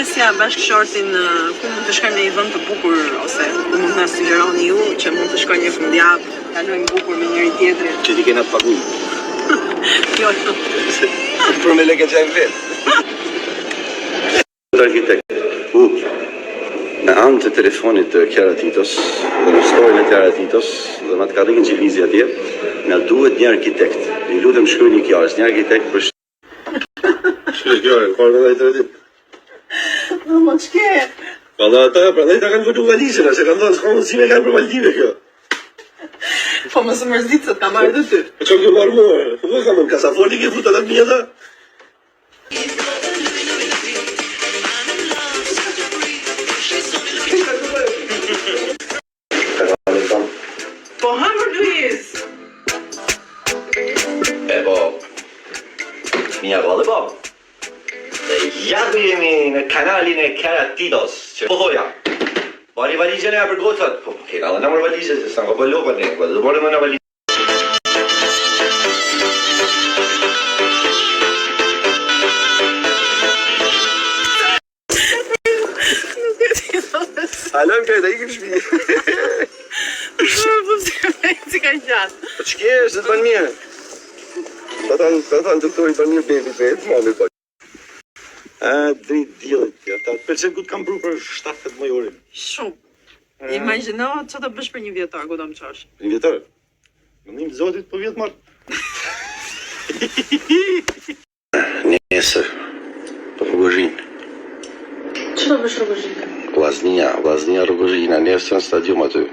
pyesja bashkëshortin ë, ku mund të shkojmë në një vend të bukur ose ku mund të na sugjeroni ju që mund të shkojmë një fundjavë, kalojmë bukur me njëri tjetrin. Që ti kena të paguaj. Jo, jo. Për me lekë që vetë. Arkitekt. U. Me anë të telefonit të Kiara Titos dhe në storin e Kiara Titos dhe me atë karrikën që vizi atje, na duhet një arkitekt. Ju lutem shkruani Kiarës, një arkitekt për Shkruaj Kiara, ka ardhur ai tre ditë. No, mo ç'ke? Valla ata, prandaj ta kanë votuar valizën, se kanë thënë s'ka mundësi me kanë për Maldive kjo. Po mos u mërzit se t'ka marrë dhe ty. Po çka ke marrë mua? Po po kam kasafoli ke futur atë mia Po hëmër Luiz. E po, mia vallë po. Dhe ja ku jemi në kanalin e Kiara Titos, që po thoja. Bari valixhen e ja për gocat. Po, po kena edhe në valixhe, se s'na ka bë lopa ne, po do marrim në valixhe. Nuk e di. Alon këtë, ikim shtëpi. Po pse si ka gjatë. Po ç'ke, se të bën mirë. Ta than, ta than doktori bën mirë bebi, vetë, mami po. A dritë diellit, ja, ta pëlqen ku të kam pru për 70 mujorin. Shumë. Imagjino ç'do bësh për një vjetor ku do më çosh. Një vjetor. Mendim Zotit po vjet marr. Nesër, po Rrogozhin. Ç'do bësh Rrogozhin? Vllaznia, Vllaznia Rrogozhina, nesër në stadium aty.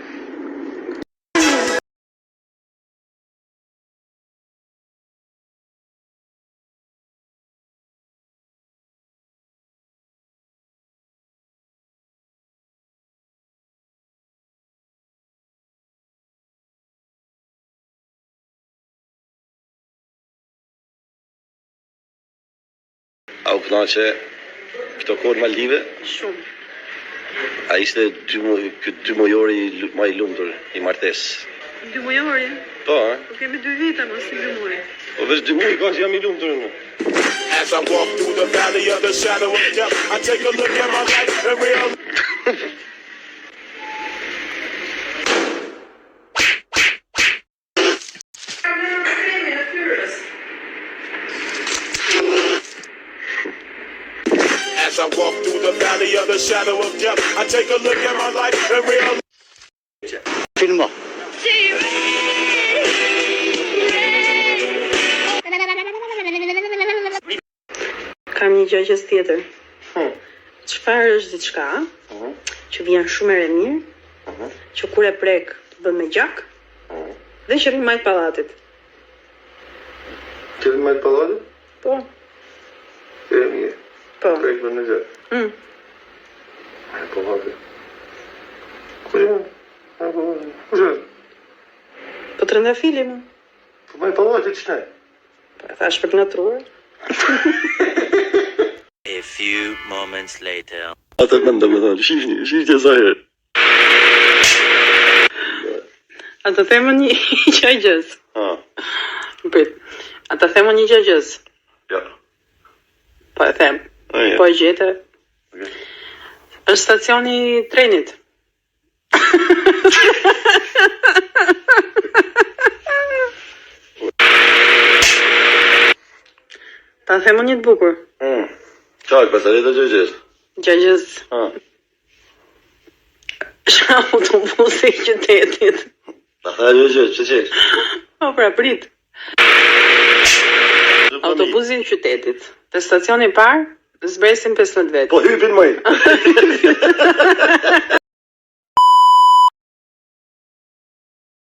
A u kënaqe këto kohë në Maldive? Shumë. A ishte dy mu, ky dy mujori i më i lumtur i martesës? Dy mujori? Po, a? Po kemi dy vite, mos si dy muaj. Po veç dy muaj ka që jam i lumtur unë. As I walk through the valley of the shadow of death, I take a look at my life and realize. Kremin e fytyrës. As I walk through the valley of the shadow of death, I take a look at my life and realize. Filmo. Kam një gjë gjës tjetër. Hmm. Çfarë është diçka që vjen shumë erë e mirë, që kur e prek të bën me gjak dhe që rri majt pallatit. Që rri majt pallatit? Po, E mirë. po. Prek bën me gjak. Mm. Majt pallatit. Ku janë? Majt pallatit. Ku është? Po trëndafili më. Po majt pallatit ç'ne? Po e thash për të ngatruar. A few moments later. Atë mend domethënë, shihni, shihni sa herë. A të them një gjë gjës. Ha. Prit. A të them një gjë gjës. Ja. Po e them. A, ja. Po e gjete. Okej. Është stacioni i trenit. Ta them unë një të bukur. Mm. Qartë, pastaj të gjë gjës. Gjë gjës. Ha. Është autobusi i qytetit. Ta tha gjë gjë, ç'e qesh? Po pra, prit. Autobusi i qytetit. Te stacioni i parë zbresin 15 vetë. Po hypin moj.